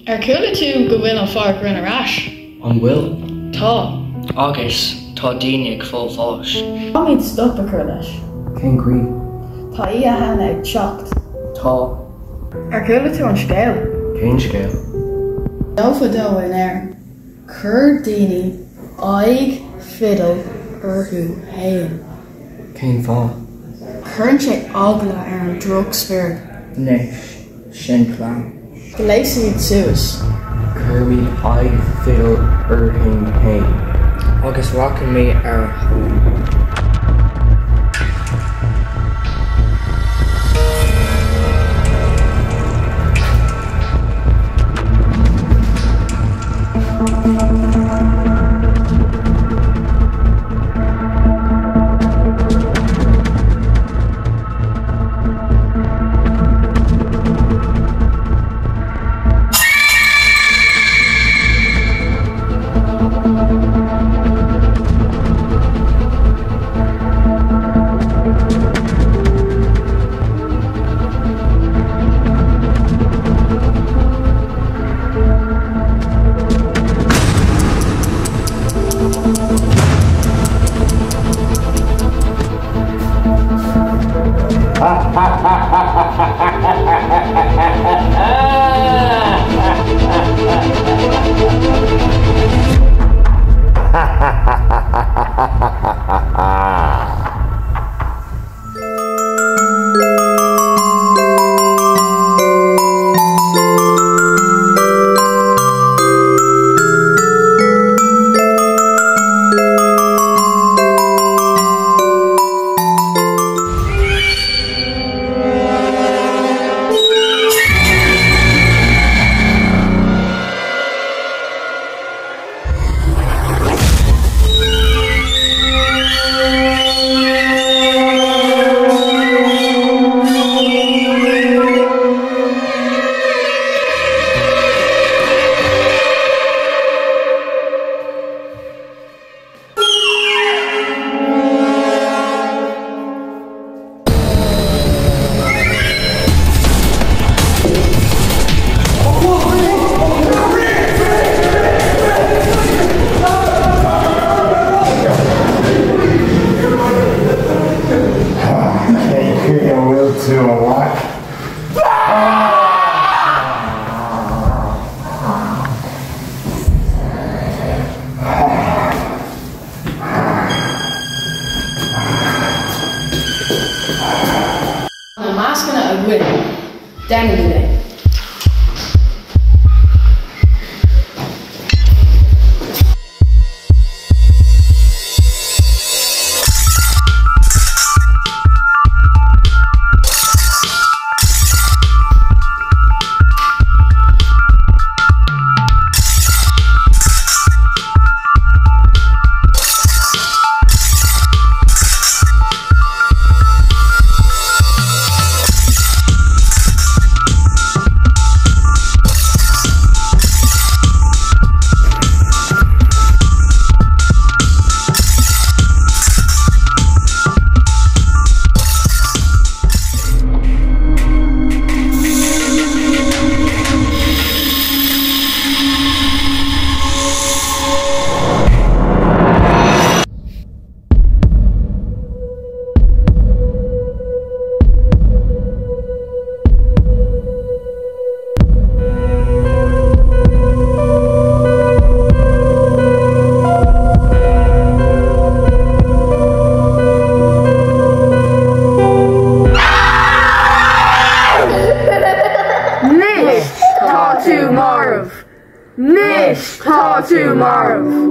Ar chuala tú go bhfuil an fear grinn ar ais? An bhfuil? Tá. Agus tá daoine ag fáil bháis. Caithfimid stop a chur leis. Cén chaoi? Tá Oíche Shamhna ag teacht. Tá. Ar chuala tú an scéal? Cén scéal? Fadó fadó in Éirinn, chuir daoine aghaidh fidil orthu fhéin. Cén fáth? Cuireann sé eagla ar an drochspiorad. Anois, sin plean. Gléasaimid suas. Cuirimid aghaidh fidil orainn féin. Agus rachaimid ar a thóir. Cén chaoi a bhfuil tú, a mhac? Tá na mascanna againn. Déanaimid é. Anois tá tú marbh! Anois tá tú marbh!